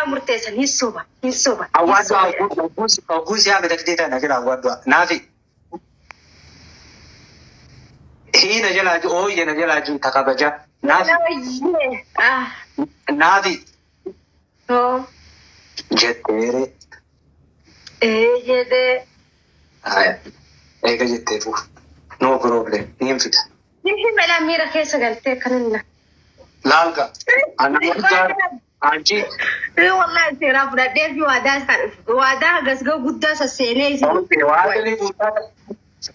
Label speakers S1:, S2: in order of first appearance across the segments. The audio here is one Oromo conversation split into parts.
S1: Murteessan hin soba, hin soba, hin
S2: Awwaaddu
S1: soba.
S2: Ogguu siyaa miidhagdee tana jira awwaaddu. Naafi. Hiina jalaa jiru ooyye na jalaa jiru takabaja. Naafi.
S1: Ooyyee. Ah.
S2: Naafi.
S1: Oo.
S2: Jetteere.
S1: Ee jedhee.
S2: Haya. Eega jettee fuuf. No problem. Niin fida.
S1: Ni mela miira keessa galtee akkanan na.
S2: Laalga. Ana guddaa. Anchi.
S1: Wallahi seeraa fudhadhee fi waadaa waadaa gasga'u guddaa sasseenee isin.
S2: Waa ta'ee guutaa.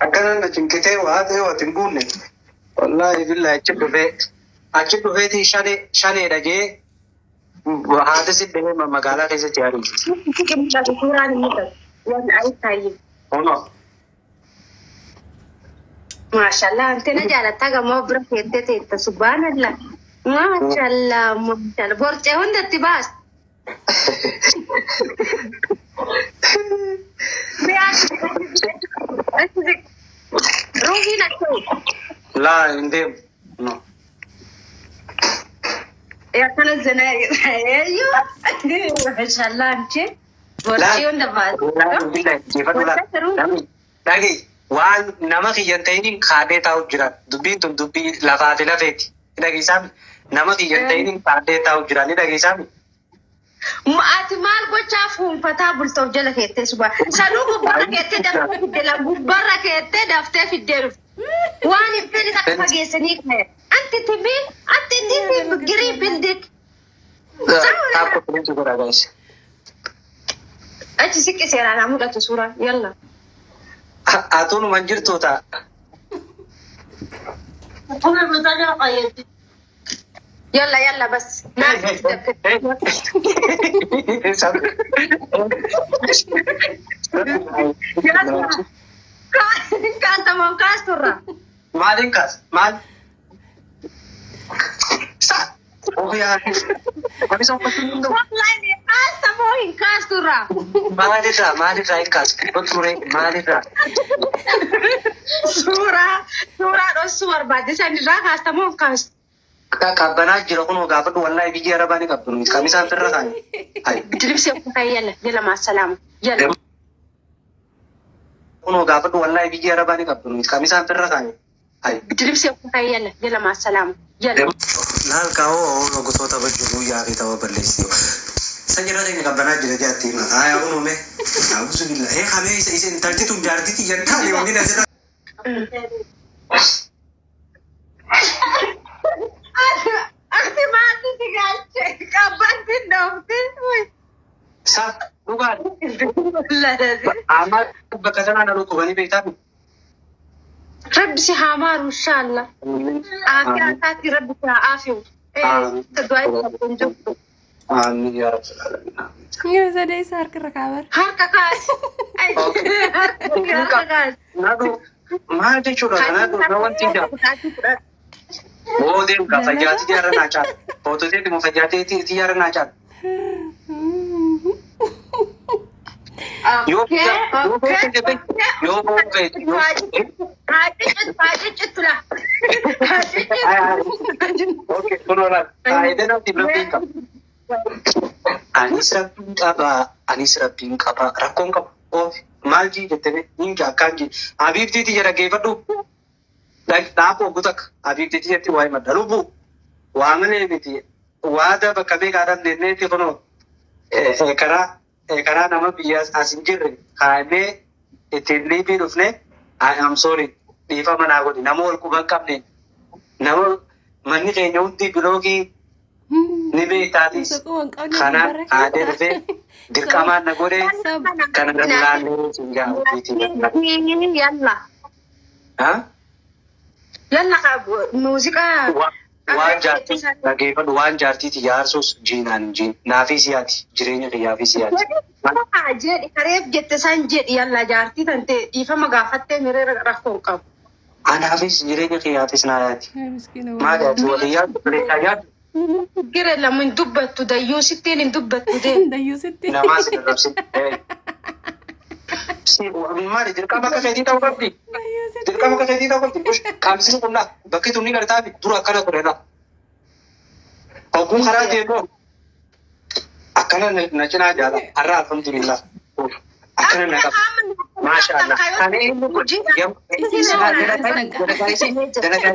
S2: Akkana na cinqitee waa ta'ee waa hin guunne. Wallaahi billahi achi dhufeetii shanee shaneedha jee haati si dhahee magaalaa keessatti yaadu.
S1: Mul'atu, suuraan hin mul'atu. Waan ayi taayyee.
S2: Hono.
S1: Maashaallah, antena jaalattaa gamoo bira keettee teetta, subhaanallah. Maashaallah, maashaallah. Borcee hundatti baas. Ruuhiin akka
S2: Laa, hin deemu. No.
S1: Akkana zana eeyyuu. Maashaallah, anche. Borcee hunda baas.
S2: Dhagahi, waan nama kiyyan ta'iniin kaadhee taa'u jira. Dubbiin tun dubbii lafaa fi lafeeti. Ni dhageessaami? Nama kiyyan ta'iniin kaadhee taa'u jira. Ni dhageessaami?
S1: Ati maal gochaa fuunfataa bultoof jala keettee suba. Sanuu gubbarra keettee daftee fidde la, gubbarra keettee daftee fiddee dhufte. Waan hin fedhe akka fageessanii ka'e. Anti tibii anti tibii girii bindik.
S2: Taakko filinsi godha, guys.
S1: Achi siqqi, seeraan haa mul'atu suuraan. Yalla.
S2: Atuun man jirtu ta'a.
S1: Yalla, yalla, bas. Naaf yalla. Kaasta kaasturra.
S2: Maaliin kaas? Maal? Ofiyaa. Kamisa uffachuu hin danda'u.
S1: Wallahi kaasta moo hin kaasturra?
S2: Maalirraa maalirraa hin kaasu? Turee maalirraa?
S1: Suuraa dhossuu barbaachisan irraa kaasta moo hin kaastu?
S2: Qabbanaa jira kunoo, gaafadhu, wallaahi biyya arabaa ni qabdu nuti kamisaan firra kaane. Hayi.
S1: Diribsee uffata, yalla yalla, maasalaama yalla.
S2: Kunoo gaafadhu, wallaahi biyya arabaa ni qabdu nuti kamisaan firra kaane. Hayi.
S1: Diribsee uffata, yalla yalla, maasalaama yalla.
S2: Laal kaa'oo gosoota jiru guyyaa fi tapha balleessitu. Isa jira keenya qabbanaa jira jaatti hima. Haaya kunuume. A'uuzu billah. Ee kamee isa intalti tun jaartii xiyyan taane wanni asirra.
S1: Ati maaltu si galche? Qabbanti dhoofte.
S2: Sa dhugaan. Amma bakka sanaa na dhukkubanii beektaa?
S1: Rabbi si haa maaru inshaallah. Aafiyaa isaatti rabbi si haa aafiyu. Du'aa isa kun jirtu.
S2: Amiin yaa rabbal aalamiin.
S3: Yoo sadee isaa harka irra kaa'ar.
S1: Harka kaas. Harka kaas.
S2: Nadu maal jechuudha? Nadu na wanti jaa. Boo deem kaa, fayyaati jaarra naa caala. Foototee dhimma fayyaatee xiyyaara naa caala. Yoo yoo feete yoo feete yoo
S1: Haa ciccittu la. Haa ciccittu.
S2: Okay, kun oolaa. Faayidaa naaf rabbiin qaba. Anis rabbiin qaba. Anis rabbiin qaba. Rakkoon qabu. Oofi maal jii jettee hin jaa akkaan jii. Habiibtiiti jedha geeffadhu. Dhaaboo oggu takka. Habiibtiiti jetti waa'ee madda lubbuu. Waa malee miti. Waada bakka meeqaa dhabneeti kunoo karaa karaa nama biyya as hin jirre kaa'amee ittiin liibii dhufne. I am sorry, dhiifama naa godhi, nama wal quba hin qabne, nama manni keenya hundi biloogii ni beektaatis kanaan haadee dhufee dirqamaan na godhe kana laallee siin jaa ofiitii.
S1: Yalla.
S2: Ha?
S1: Yalla, muuziqaa.
S2: Waan jaartii dhageeffadhu, waan jaartiiti jaarsus jiinaan hin jiin naafii siyaati, jireenya kiyyaafii siyaati.
S1: Jedhi, kareef jette san jedhi, yalla, jaartii tante dhiifama gaafattee miree, rakkoo hin qabu.
S2: Anaafis jireenya kiyyaafis naa yaati. Maali ati walii yaaddu, bareedaa yaaddu.
S1: Gire lamu hin dubbattu, dayyuu sittiin hin dubbattu deemu.
S3: Dayyuusitti.
S2: Namaa si arrabsin. Maali, dirqama akka keetii ta'uu qabdi. Dirqama akka keetii ta'uu qabdi. Qaamsisni kun bakki tun ni gartaafi dura akkana ture dha. Hogguun karaa deemu akkana. Akkana na cinaa jaala. Har'a alhamdulillah. Akkana na qaba. Maasha Allah. Kana inni kun dalagaa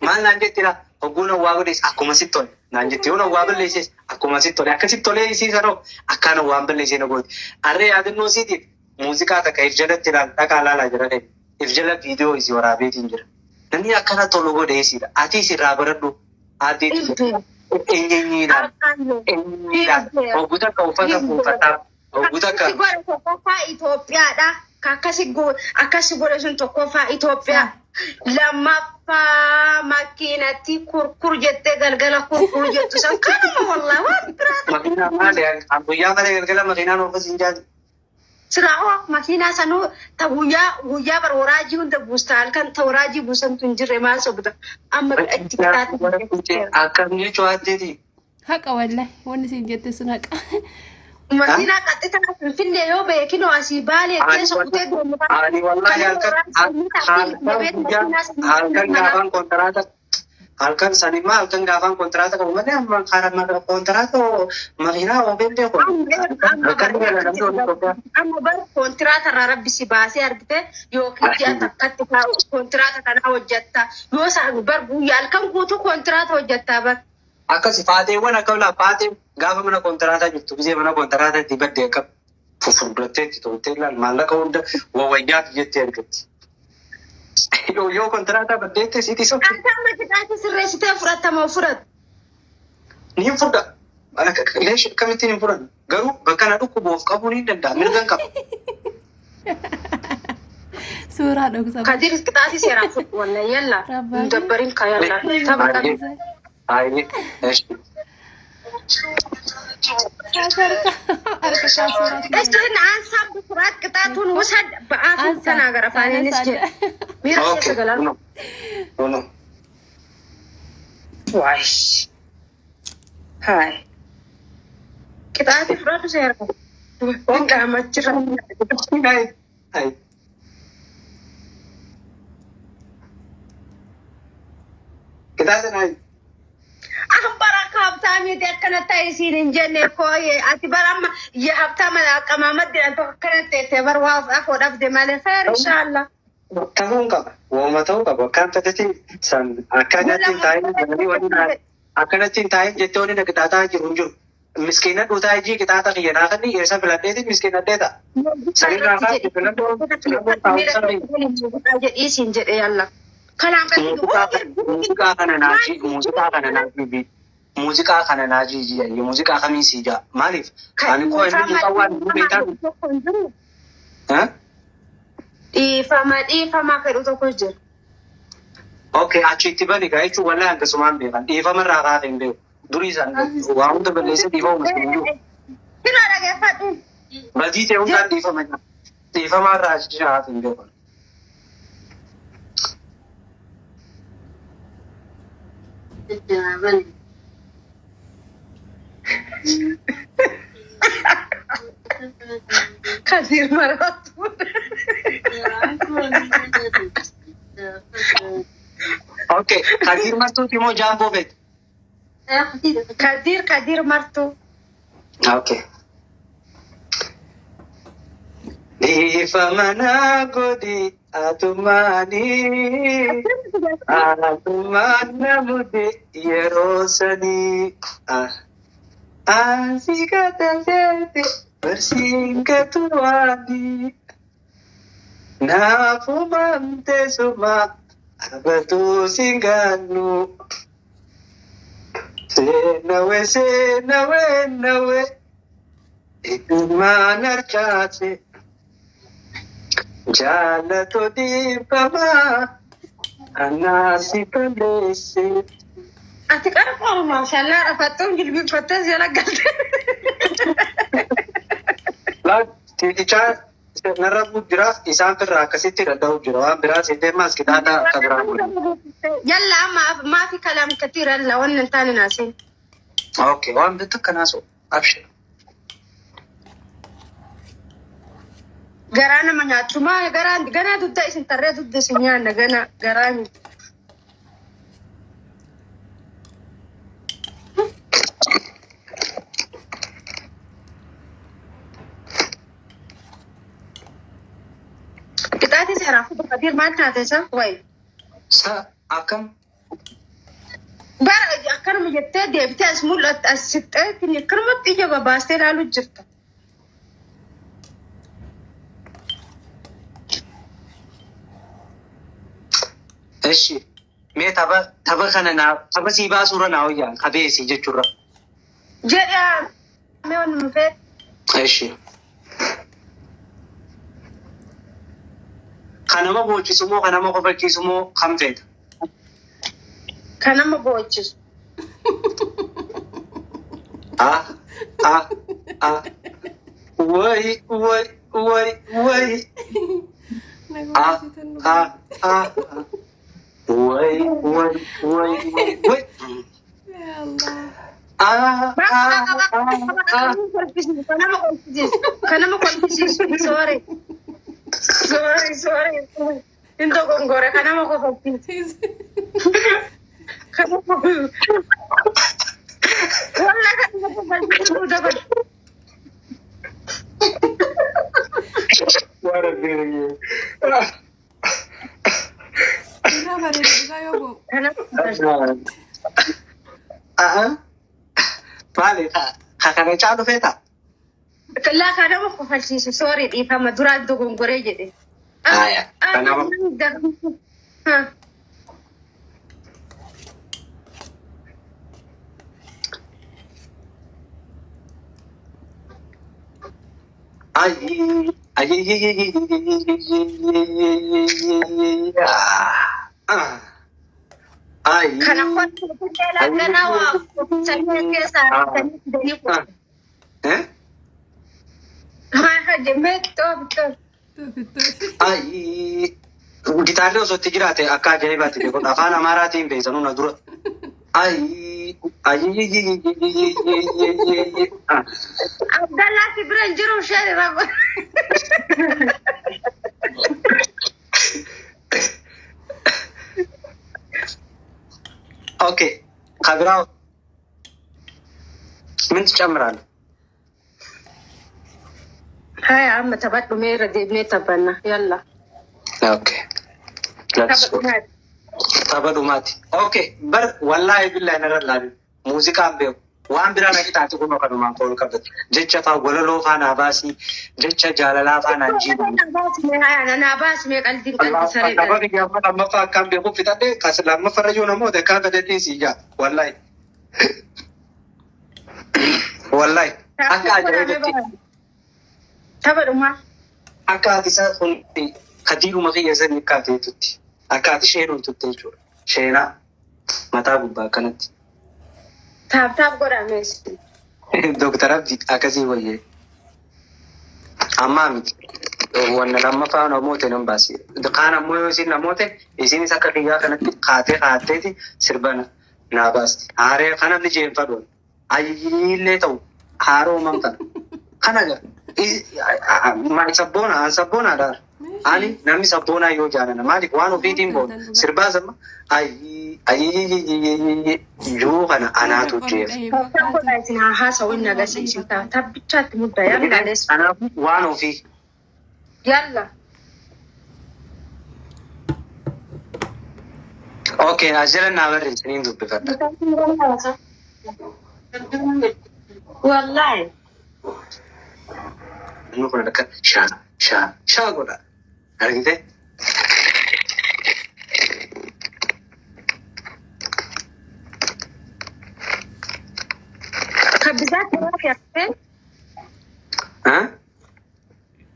S2: maal naan jetti laa, hogguu na waa godhes akkuma sitti tole naan jetti, yoo na waa balleesses akkuma sitti tole, akkasitti tolee isii sanoo akkaan waan balleessee na gooti. Harree yaadannoo isiitiif muuziqaa takka if jalatti ilaal, dhaqaa laalaa jira ta'e if jala viidiyoo isii waraabeetiin jira. Namni akkana tolu godhe isiidha. Atiis irraa baradhu. Aaddeetti eenyeenyiidhaan eenyeenyiidhaan hogguu takka uffata fuunfataa hogguu takka.
S1: Akkasi godhe tokkoffaa Itoophiyaadha. Ka akkasi godhe sun tokkoffaa Itoophiyaa. Lammaffaa makiinatti kurkur jettee galgala kurkur jettu san kanuma, wallaahi waan biraa.
S2: Makiinaa maali? Guyyaa malee galgala makiinaan oofas hin jaali.
S1: Silaa hoo makiinaa sanuu ta guyyaa guyyaa bar waraajii hunda buusta, halkan ta waraajii buusantu hin jirre, maal sobda amma itti qixaati.
S2: Akkam jechuu, aaddeeti?
S3: Haqa, wallahi wanni isin jette sun haqa.
S1: Makiinaa qaxxitaa Finfinnee yoo ba'e kinoo asii Baalee keessa kutee deemu.
S2: Ani wallahi halkan halkan guyyaa halkan gaafaan kontiraata halkan sanimmaa halkan gaafaan kontiraata qabu malee, amma karaa kontiraata makiinaa oofee beeku. Halkan gala namni hojii Itoophiyaa.
S1: Amma bar kontiraata irraa rabbi si baasee argite yookiin ji'a takkatti kontiraata kanaa hojjetta, yoo isaan bar guyyaa halkan guutuu kontiraata hojjettaa bar.
S2: Akkasi faateewwan akkam laa, faatee gaafa mana kontiraataa jirtu, gisee mana kontiraataa itti badde akka fufurdattee itti toltee ilaal, maallaqa hunda wawayyaaf jettee argatti. Yoo kontiraataa baddeette siiti sokki.
S1: Ati amma qixaati sirreessitee fudhattama fudhatu.
S2: Ni fudha. Leesh akkamittiin hin fudhanne? Garuu bakka na dhukkubu of qabuu ni danda'a. Mirgan qaba.
S3: Suuraa dhoksa.
S1: Kadir, qixaati seeraan fudhu, wallahi yalla.
S3: Rabbaa.
S1: Hin dabbarin ka, yalla. Tapha qabi.
S2: Haayee.
S3: Harka harka isaa suuraa.
S1: Isin aansaan bifuraat qixaatuun ውሰድ በአፉ ተናገር አፋኔንስ ጀ miira keessa galan.
S2: No. No.
S1: Waay. Haay. Qixaati fudhatu seera. Gammachirra.
S2: Hayi. Qixaata naa.
S1: Bara haabtaamiiti akkana ta'e isiin hin jenne kooyee, ati bara amma የሀብታም አቀማመጥ jedhan tokko akkana teessee bar waa of afoo dhabde malee feer inshaallah.
S2: Ta'uu qaba. Wooma ta'uu qaba. Akkaan fedhati san akkanatti hin taa'in jedhanii waliin akkanatti hin taa'in jettee waliin qixaataa jiru hin jiru. Miskiina dhuutaa ijii qixaaxa kiyya naa kenni, eessa filadheetiin miskiina dheeta. Sanirraa kaasee filannoo filannoo taa'umsa
S1: Jedhii siin jedhe, yalla. Kalaan
S2: Muuziqaa kana naajii, muuziqaa kana naajii, muuziqaa kana naajii jiyayye, muuziqaa kamii sii jaa? Maaliif ani koo inni muxawwaan hin beekan?
S1: Dhiifama dhiifama fedhu tokko jira.
S2: Okay, achitti bani gaa jechuun wallahi akkasumaan beekan, dhiifama irraa kaafee hin beeku. Durii isaan waa hunda balleessee dhiifama hin jiru.
S1: Kino dhageeffadhu.
S2: Badii ta'e hundaan dhiifama jira. Dhiifama irraa achi hafe hin beeku.
S1: Kadir maraatu.
S2: Okay, Kadir Martuuti moo Jaamboo feeti?
S1: Kadir, Kadir Martuu.
S2: Okay. Dhiifama naa godhi atumaanii, atumaan na mudde yeroo sanii. Ansi kataseete barsiin katuwaanii. Naafumamte suma abatuu singaannu. Seenawe seenawe nawe ilmaan harcaase. Jaalatu dhiifamaa anaasi balleesse.
S1: Ati qara qoru maashallaa rafattuun jilbiinfattee jala galte.
S2: Tiitichaa narra jira, isaan firraa akkasitti dadhabuu jira, waan biraa seetee maas kitaaba akka biraa godhe.
S1: Yalla, amma maafi kalaam katiira yalla, wannan hin taane naaseen.
S2: Okay, waan bitu akkanaa so abshir.
S1: Garaa nama nyaachuu maa garaa ganaa dugda isin tarree dugda isin nyaanna gana garaa miti. Sa'aatii seeraa fuudhu Kadir maal taate isa? Wayi.
S2: Sa akkam?
S1: Bara akkanuma jettee deebitee as mul'atte as siqxee akkanumatti ija babaastee ilaaluu jirta.
S2: Eshi mee tapha tapha kana naa tapha sii baasuurra naa wayyaa qabeessi jechuurra.
S1: Jedha mee wanuma feete.
S2: Eshi. Kan nama boochisu moo kan nama kofalchiisu moo kam feeta?
S1: Kan nama boochisu.
S2: Ah ah ah. Way way way way. Ah ah ah. Way way way way way.
S3: Ya Allah.
S2: Ah ah ah ah.
S1: Kan nama kolfisiisu. Kan nama kolfisiisu. Sorry. Sorry, sorry. Hin dogongore kan nama kolfisiisu. Kan nama Wallah kan nama kolfisiisu dabar.
S2: Waan arginu.
S3: Irraa bareeda dhugaa yoo bo'u.
S1: Kan nama kolfisiisu.
S2: Aha. Maali ka kana caalu feeta?
S1: Laa kan nama kofalchiisu. Sorry dhiifama duraan dogongoree jedhe.
S2: Aya, kan nama-
S1: Ha.
S2: Ayi ayi ah. Ayi.
S1: Kana kottu ganaa waa samii keessaa argatanii fidanii
S2: Ah. Eh?
S1: Haa haa mee xoof xoof.
S3: Toofi toofi.
S2: Ayi. Gitaarri osoo itti jiraate akka ajaa'ibaatti beeku. Afaan Amaaraatiin beeksanu na dura. Ayi ayi ah.
S1: Abdallaa si bira hin jiru isheen irra godha.
S2: Okay. ከቢራው ምን ትጨምራለህ?
S1: Haya amma taphadhu mee irra deebinee taphanna yalla.
S2: Okay. Let's go. Tapha dhumaati. Okay. Bar wallaahi billahi narra laabi. Muuziqaan beeku. Waan biraa na qixaati kun kanumaan koolu qabdatu. Jecha faa walaloo faa naa baasii. Jecha jaalalaa faa naan jiibu.
S1: Haya naa baasi mee qaldiin qaldi saree
S2: Tapha biyya amma lammaffaa akkaan beeku fixadhee kas lammaffaa irra jiru namoota akkaan fedhetti sii jaa. Wallaahi. Wallaahi. Akka ajaa'ibatti.
S1: Tapha dhumaa.
S2: Akka ati isaa kun kadiiruma kiyya sanii akka ati tutti. Akka ati sheenuun tutte jechuudha. Sheenaa mataa gubbaa akkanatti.
S1: Tap tap godhaa meesi.
S2: Dooktar Abdi akkasii wayyee. Ammaa miti. Wanna lammaffaa namoota nan baasi. Kaan ammoo yoo isin namoota isinis akka kiyyaa kanatti kaatee kaatteeti sirba naa baasti. Haaree kana ni jeenfadhu. Ayyiillee ta'u haaroo kana. Kana sabboona an sabboonaadha. Ani namni sabboonaa yoo jaalala maaliif waan ofiitiin boona sirbaa sama ayyii ayyii yoo kana anaatu jeef.
S1: Tap tap godhaa isin haa haasa'u inni agarsiisu. Tap tap bichaatti mudda yalla lees.
S2: Kanaafuu waan ofii.
S1: Yalla.
S2: Okay, as jala naa barreessaniin dubbifadha.
S1: Wallahi.
S2: Inni kun akka shaa shaa shaa godha. Argitee?
S1: ከብዛት ጥራት ያlte
S2: Ha?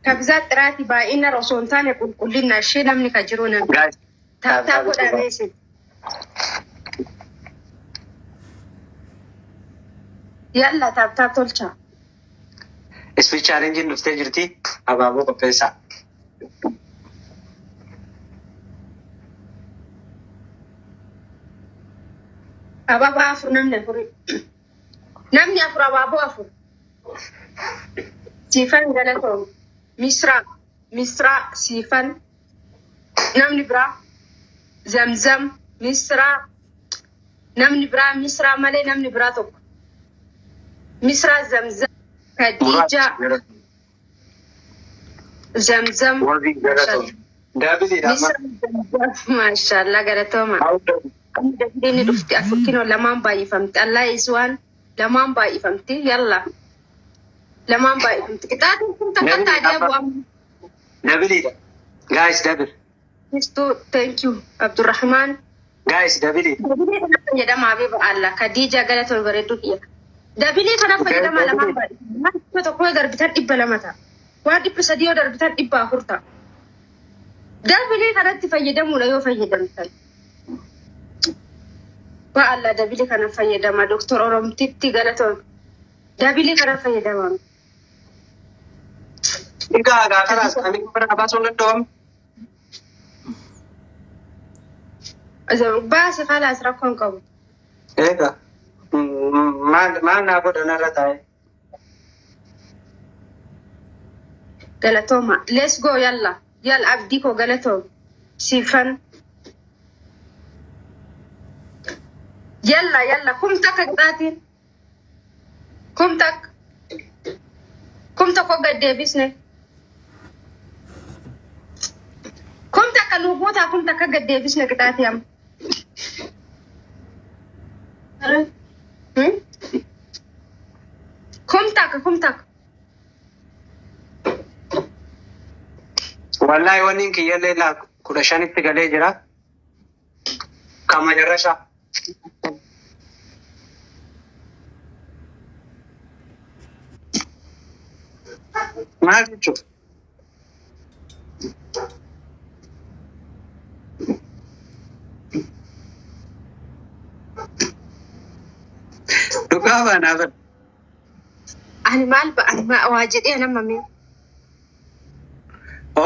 S1: ከብዛት ጥራት baay'ina osoo hin taane qulqullina ishee namni ka jiru namni.
S2: Guys,
S1: Tap tap godhaa meesi. Yalla tap tap tolcha.
S2: Speech challenge dhuftee jirti. Abaaboo qopheessaa.
S1: Abaaboo afur namni afur. Namni afur abaaboo afur. Siifan galatoom. Misraa. Misraa siifan. Namni biraa. Zamzam. Misraa. Namni biraa Misraa malee namni biraa tokko. Misraa Zamzam. Khadija. Zamzam.
S2: Wabii galatoom. Daabiliidha amma.
S1: Maashaallah galatooma. Inni dhufti afur kinoo lamaan baay'ifamti. Allah is waan lamaan baay'ifamti. Yalla. Lamaan baay'ifamti. Qixaatiin kun takka taatee bu'amu.
S2: Dabiliidha. Guys, double.
S1: Mistuu thank you Abdurrahman.
S2: Guys, dabiliidha.
S1: Dabilii kana fayyadama Habiba Allah. Khadija galatoon bareedduu kiyya. Dabilii kana fayyadama lamaan baay'ifamti. Waan 100 yoo darbitan 200 ta'a. Waan 300 yoo darbitan 400 ta'a. Dabilii kanatti fayyadamuudha yoo fayyadamtan. Ba Allah dabilii kana fayyadama. Doktor Oromtitti galatoon. Dabilii kana fayyadama.
S2: Egaa egaa kanaas ani bara baasuu hin danda'amu.
S1: Baasi kalaas rakkoon qabu.
S2: Egaa maal maal naa godhan irra taa'e.
S1: Galatooma. Let's go yalla. Yalla abdii koo galatoom. Siifan. Yalla yalla kum takka qixaatiin. Kum takka. 1000 gad deebisne. 1000 nuu guutaa 1000 gad deebisne qixaatii amma. Hmm? 1000 1000.
S2: Wallaahi wanni kiyyallee laa 15tti galee jira. Kan majarrashaa. Maal jechuudha? Dhugaa baanaa bara.
S1: Ani maal ba'an waa jedhee nama mee.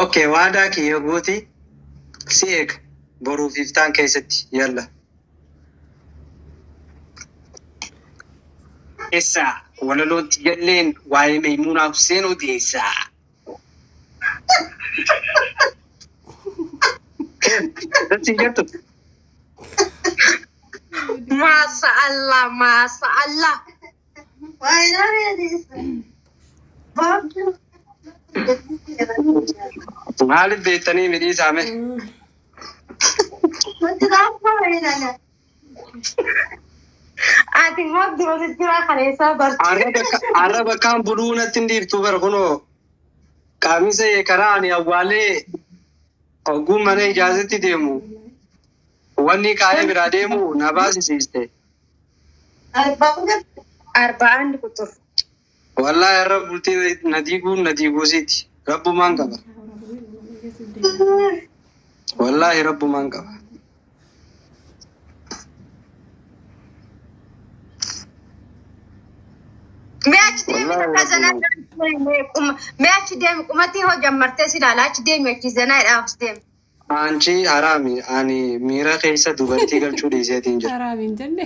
S2: Okay, waadaa kiyya guuti si eega boruuf iftaan keessatti yalla. Eessa walaloon jalleen waa'ee Meemuunaa Hussein odeessaa. Datti hin jettu.
S1: Maasha Allah, maasha Allah.
S2: Maaliif beektanii midhii saame?
S1: Ati immoo dura jira kaleessaa bartu.
S2: Arra bakkaan buluu natti hin dhiiftu bara kunoo qaamisa karaa ani awwaalee ogguun mana ijaazatti deemu wanni kaayee biraa deemu na baasisiiste.
S1: Arba'aan quxur.
S2: Wallaahi har'a bultii na diiguun na diiguusiiti. Rabbumaan qaba. Wallaahi rabbumaan qaba.
S1: Mee achi deemi takka zanaa mee achi deemi qumatii hoo jammartee si ilaala achi deemi achi zanaa jedhaa as deemi.
S2: Anchi haraami ani miira keessa dubartii galchuu dhiiseetiin jira.
S3: Haraami hin jenne.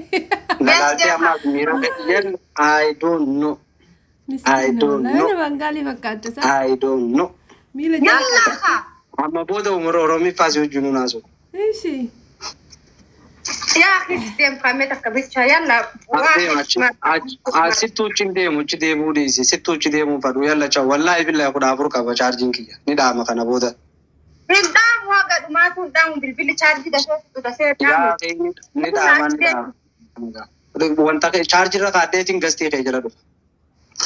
S2: Na laaltee ammaaf miira keessa I don't know. I
S3: Miskiina
S2: don't
S3: wallaahi
S2: know.
S3: nama Bangaalii fakkaata isaa.
S2: I don't know.
S3: Miila jala
S1: Yallaa
S3: qaba.
S1: kaa.
S2: Amma booda umura Oromiffaa si wajjin haasa'u.
S3: Ishi.
S1: Yaa achi deem kaamee takka bichaa yallaa.
S2: Deema achi sittuu achi hin deemu achi deemuu dhiisi sittuu achi deemuu fadhu yalla chaw wallaahi billahi 14 qaba chaarjiin kiyya ni dhaama kana booda.
S1: Hin dhaamu haga dhumaatu hin dhaamu bilbilli chaarjii dafee fixu dafee hin dhaamu.
S2: Yaa ni dhaama ni dhaama. Wanta chaarjii irra kaaddeetiin gastii kee jala dhufa.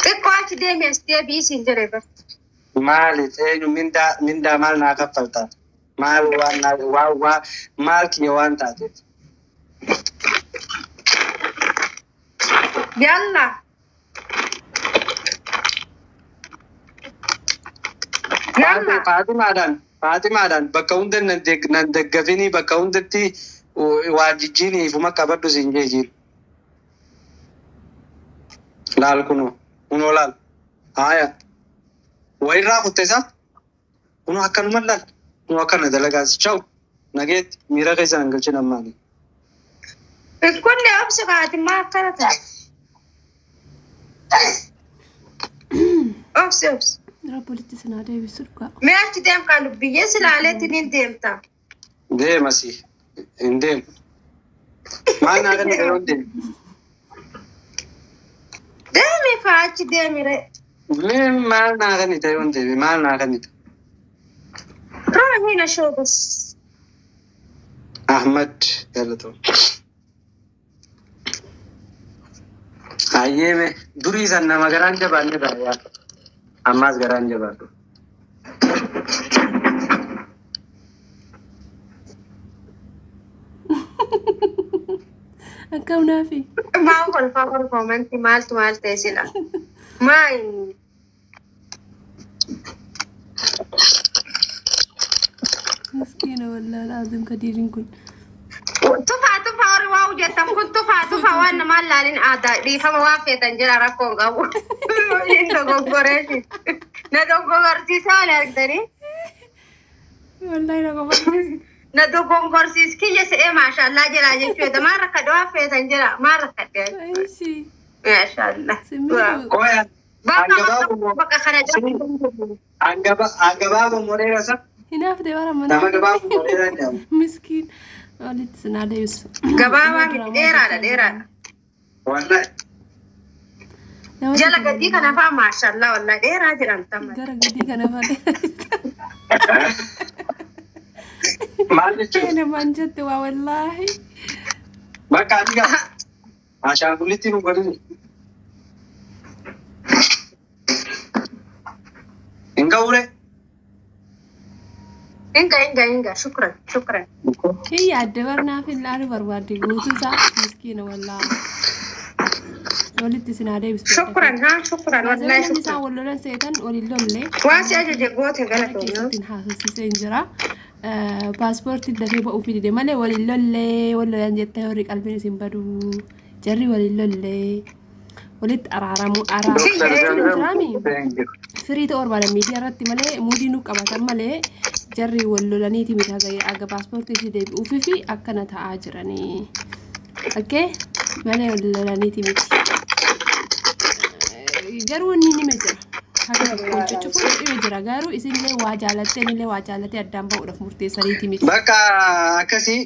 S1: Xiqqoo achi deemi as deebi'ii siin jedhe bar.
S2: Maali eenyu mindaa mindaa maal naa kaffalta? Maal waan naa waan waa maal kiyya waan taateef?
S1: Yalla. Yalla.
S2: Faatimaadhaan Faatimaadhaan bakka hunda nan deggafinii bakka hundatti waa jijjiinii ifuma qabadhu siin jee jiru. Laal kunoo kunoo laal haaya wayirraa kutte isaa kunoo akkanuma laal kunoo akkana dalagaas chaw nageetti miira keessa nan galchin ammaani.
S1: Kunne obsi kaati maa akkana ta'a. Obsi obsi.
S3: Rabbi walitti isin haa deebisu dhugaa.
S1: Mee achi deem kaa lubbiyyee si laaleetti ni deemta.
S2: Deema si hin deemu. Maal naa kenna yeroo deemu?
S1: Deemi kaa achi deemi ree.
S2: Mee maal naa kennite yoo deeme maal naa kennite?
S1: Roo Hina shoobas.
S2: Ahmad galatoo. Hayyeeme durii san nama garaan jabaanne baay'aa. Ammaas garaan jabaadhu.
S3: Akkam naafi.
S1: Maal kolfaa kolfoomanti maaltu maal ta'e sila. Maa inni?
S3: Miskiina wallaahi azim kadiiriin kun.
S1: Tufaa tufaa warri waa hojjetan kun tufaa tufaa waan namaan laalin aadaa dhiifama waan feetan jira rakkoon qabu. Inni dogoggoreeti. Na dogoggorsiisaa wal argitanii.
S3: Wallaahi na qofa.
S1: Na dogoggorsiis kiyya se'ee maashaallah jira jechuudha. Maal rakkadhe waan feetan jira maal rakkadhe.
S3: Aishi.
S1: Maashaallah.
S3: Simmiidhu.
S2: Qoya
S1: Bakka bakka kana
S2: hangabaa moreera sa
S3: Hinaafte bara
S2: nama
S3: mana.
S2: gabaa moreera jedhamu.
S3: Miskiin. Walitti sinaa deebisu.
S1: Gabaabaa miti dheeraadha dheeraadha.
S2: Wallahi
S1: Jala gadii kana fa'aa maashaallah wallahi dheeraa jedhamta.
S3: Gara gadii kana fa'aa.
S2: Maal jechuudha?
S3: Namaan jette waa wallaahi.
S2: Bakka ati gaa ashaangullitti nu godhini. Hin ga'uure?
S1: Inga inga inga shukran shukran.
S3: Hin yaadde barnaaf hin laalu barbaadde guutuu isaa miskiina wallaahi. Walitti sinaa deebisu.
S1: Shukran haa shukran wallahi
S3: Namni
S1: shukran.
S3: isaan wal lolan seetan waliin lolle.
S1: Waan si ajaje goote
S3: Mana
S1: galatoomna.
S3: keessatti haasofsiisee hin jira. Paaspoortiin dafee ba'uu fi dide malee waliin lollee wal lolan jettee warri qalbiin isin badu. Jarri waliin lollee walitti araaramu araaramu jiraami. Firii ta'uu barbaadan miidiyaa irratti malee muudii nu qabatan malee jarri wal lolaniiti miti haga haga paaspoortii si deebi'uufi fi akkana ta'aa jiranii. Okay? Malee wal lolaniiti miti. Garuu inni nima jira. Haga tokkoon cuccufuun dhima jira. Garuu isinillee waa jaalattee innillee waa jaalatee addaan ba'uudhaaf murteessaniiti miti.
S2: Bakka akkasii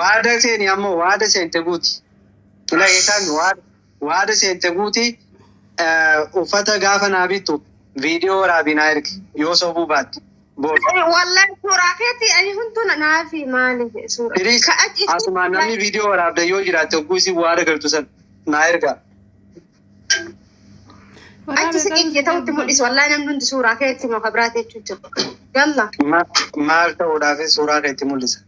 S2: waada seeni ammoo waada seente guuti. Ila eegaan waada seente guuti uffata gaafa naa bittu viidiyoo waraabii naa ergi yoo sobuu baatte. Booda.
S1: Wallahi suuraa keetii ani hunduu naafi maali suuraa.
S2: Iriis asumaan namni viidiyoo waraabda yoo jiraatte hogguu isin waada galtu san naa ergaa.
S1: Achi si qiyye ta'utti mul'isu wallahi namni hundi suuraa keetti moo kabiraati jechuu jiru. Yalla
S2: Maal ta'uudhaaf suuraa keetti mul'isa?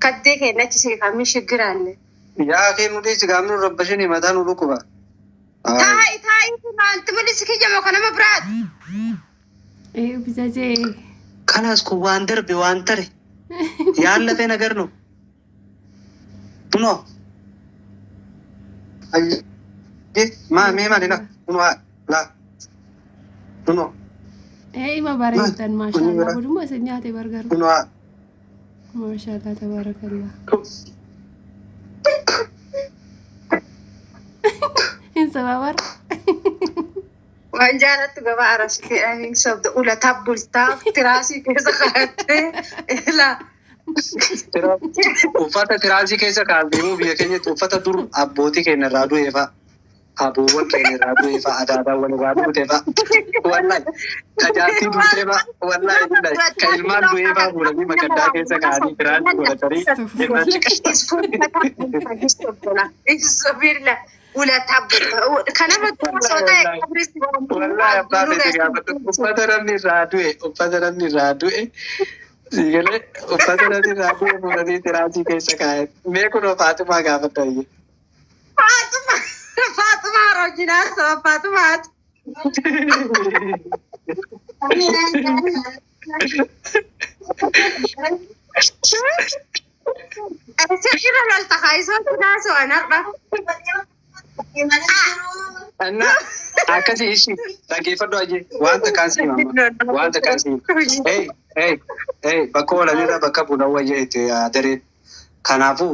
S1: Kaddee keenya achi si kamii shiggiraalle.
S2: Yaa kee mul'isi gaamni rabbashini mataa nu dhukkuba.
S1: Taa'i taa'i maalti mul'isi kiyya moo kan nama biraati?
S3: Ee bijajee.
S2: Kanaas kun waan darbe waan tare ያለፈ ነገር ነው። Kunoo ማ mee maali la kunoo la kunoo
S3: Ee ima bareeddan maashaallah godhuma isin nyaate bargaru.
S2: Kunoo.
S3: Maashaallah tabaarakallah. Hin sababar.
S1: Waan jaalattu gabaa arasitee ani sobda ulataa bultaa tiraasii keessa kaa'attee ilaa.
S2: Uffata tiraasii keessa kaa'amee biyya keenyatti uffata dur abbootii keenya irraa du'e fa'a. Aboowwan keenya irraa du'e fa'a. Adaadaawwan irraa duute fa'a. Wallahi ka jaartii duutee fa'a. Wallahi billahi ka ilmaan du'ee fa'a fuudhanii makaddaa keessa kaa'anii tiraasii godhatanii irra Wallahi abbaa feete gaafadhu. Uffata namni irraa du'e uffata namni irraa du'e siigalee uffata namni irraa du'e fuudhanii tiraasii keessa kaa'an. Mee kunoo Faatumaa gaafadhu ayyee.
S1: Faatuma rojinaa saba Faatumaati. Sirra lolta kaayisoo naasoo anarra.
S2: እና akkasii ishi dhaggeeffadhu ayyee wanta kaan si himama wanta kaan si hima. Hey hey hey, bakka oolanirra bakka bulan wayya itti adareen. Kanaafuu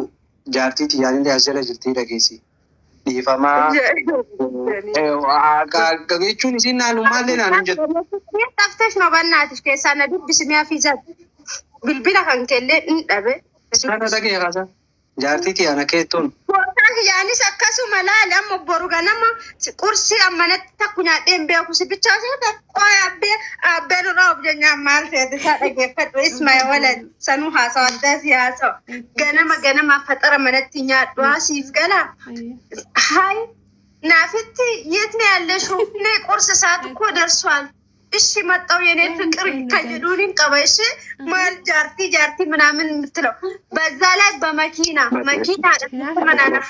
S2: jaartii xiyyaanillee as jala jirtii dhageessi. Dhiifamaa jechuun isiin naannummaallee naannoo jettu.
S1: Taftesh no bannaatish keessaa na dubbisi mi'a fi jal. Bilbila kan kellee hin dhabe.
S2: Sana dhagee kaasa. Jaartii xiyyaan akka jettuun.
S1: Wallaahi anis akkasuma laali amma boru ganama qursii ammanatti takku nyaadhee hin beeku si bichaa seete qoy abbee abbee nurraa of jennaan maal seete isaa dhageeffadhu isma walad sanuu haasawa addaa si haasawa ganama ganama faxara manatti nyaadhu asiif gala ሀይ ናፊቲ የት ነው ያለሽው? እኔ ቁርስ ሰዓት እኮ ደርሷል። እሺ መጣው የኔ ፍቅር ከጅዱንን ቀበሽ ማል ጃርቲ ጃርቲ ምናምን የምትለው በዛ ላይ በመኪና መኪና መናነፉ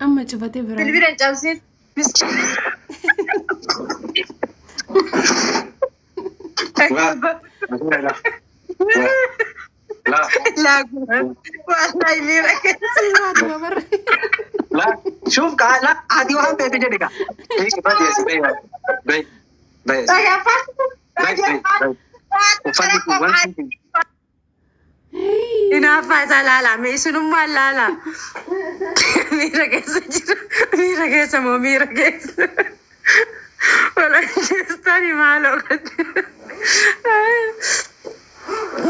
S3: Amma cufatee biraa.
S1: Bilbila cabsee
S2: La
S1: Wallahi miira keessa.
S3: Siiraatuma barre.
S2: La shuf ka la ati waan feete jedhi ka. Bayi bayi bayi bayi bayi. Uffanni kun wanti
S4: Hinaaffaa isaa laalaa mee isinummaa laalaa. Miira keessa jira. Miira keessa moo miira keessa. Walajjeestani maaloo gadi.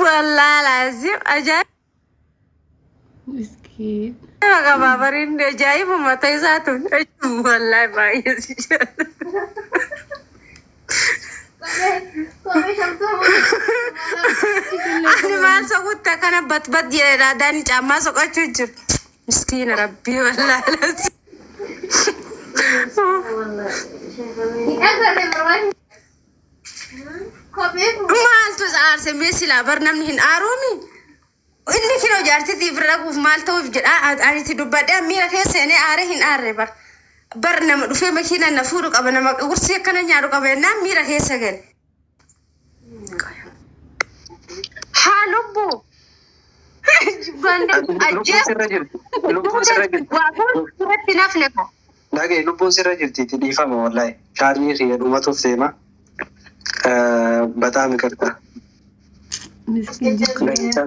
S4: Wallaahi laazim ajaa'iba
S3: Miskiin.
S4: Qabaa bariin ajaa'iba mataa isaa tun. Wallaahi baay'ee si jaalladha. Ani maal soqutti akkana batbat jedhe daadaan caammaa soqachuu jiru. Miskiina rabbii wallaahi laazim. Maaltu isa aarse mee silaa bar namni hin aaruumi? Inni kinoo jaartitiif bira dhaquuf maal ta'uuf jedha ani itti dubbadhee miira keessa seenee aaree hin aarre bar. Bar nama dhufee makiinaan na fuudhu qaba nama qursii akkana nyaadhu qaba jennaan miira keessa gale.
S1: Haa lubbu.
S2: Lubbuun sirra jirti. Lubbuun sirra jirti.
S1: Waa irratti nafne ko.
S2: Dhagaye lubbuun sirra jirti itti dhiifama wallahi. Chaarjii kiyya dhumatuuf deema. በጣም ይቅርታ።
S3: Miskiin jechuudha.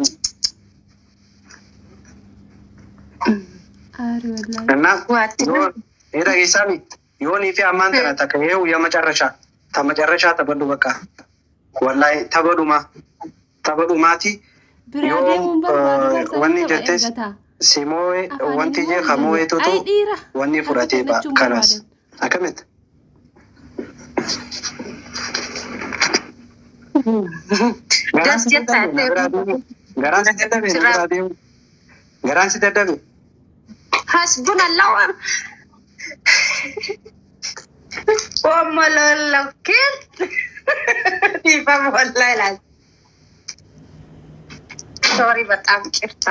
S3: Aari wallaahi.
S2: እና
S1: Waatti
S2: ይሄ dhageessami yoonii fi ammaan tana takka ይኸው የመጨረሻ ተመጨረሻ ተበሉ በቃ wallahi tabadhuma tabadhumaati
S3: Biraa
S2: yoo
S3: deemuun barbaadu barsaanii
S2: wanni
S3: tapha
S2: jettes
S3: eeggataa.
S2: simoo
S3: Afaan
S2: wanti
S3: immoo
S2: jee
S3: hin
S2: kamo'eetutu
S3: Ay dhiira.
S2: wanni
S3: Harka
S2: fudhatee ba'a
S3: kennachuun
S2: kanas
S3: barbaadan.
S2: akkamitti garaan
S1: Das
S2: si
S1: jettaa
S2: dadhabe na biraa deemu garaan si dadhabe na biraa deemu garaan si dadhabe
S1: Hasbunallah. Oomololokkiin. Dhiifama wallahi laal. Sorry በጣም ይቅርታ።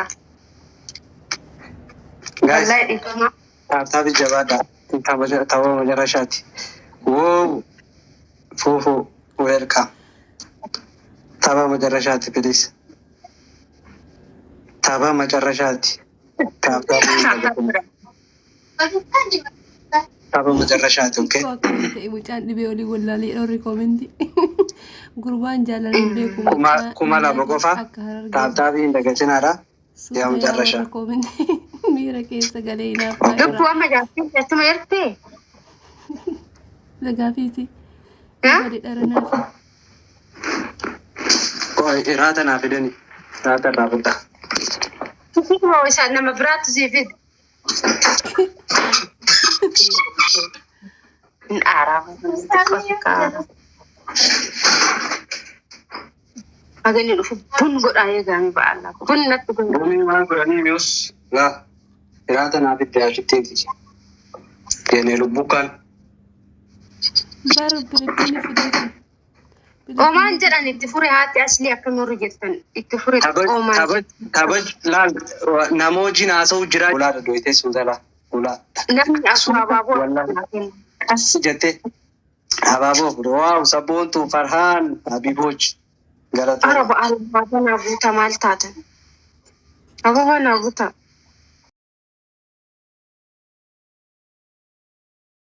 S2: guys
S1: Wallahi dhiifama.
S2: Tap tap jabaadha tapha መጨረሻati wow fuufu welcome tapha መጨረሻati please tapha መጨረሻati tap tap tapha መጨረሻati okay.
S3: Xiqqoo akkamii ta'e mucaan dhibee olii wallaalee dhoorri koomentii. Gurbaan jaalala hin beeku
S2: kuma
S3: maqaa
S2: kuma lama
S3: nyaata
S2: qofa
S3: akka harargee
S2: tap tapii hin dagatinaadha yaa
S3: suuta yaa
S2: መጨረሻ
S3: warra koomentii miira keessa galee hinaaffaa
S2: okay.
S1: Lubbuu amma jaartiin teessuma jirti?
S3: Lagaafiiti. Gadi dharanaafi.
S2: Qoy iraata naa fidani iraata irraa fudhaa.
S1: Moo isaan nama biraatu sii fide? Hin aaraa. Xiqqoo Hagalli dhufu bun godhaa eegaame ba'alla. Bun natti godhaa.
S2: Bunni maal godhanii mi'us laa iraata naa fidde ashitteeti jennee lubbuu kan
S3: Bara Filipiini fideeti.
S1: Omaan jedhan itti fure haati aslii akka nurri jettan itti fure omaan.
S2: Kabaj kabaj laal nama wajjin haasa'u jira. Ulaa dhadhoyitee suuta ulaa.
S1: Namni akkuma abaaboo
S2: Wallahi as jettee abaaboo fudhe waaw sabboontu Farhaan Habiboch
S1: Ara
S2: galatooma.
S1: ba'aa naa buuta maal taatan? Ababaa naa buuta.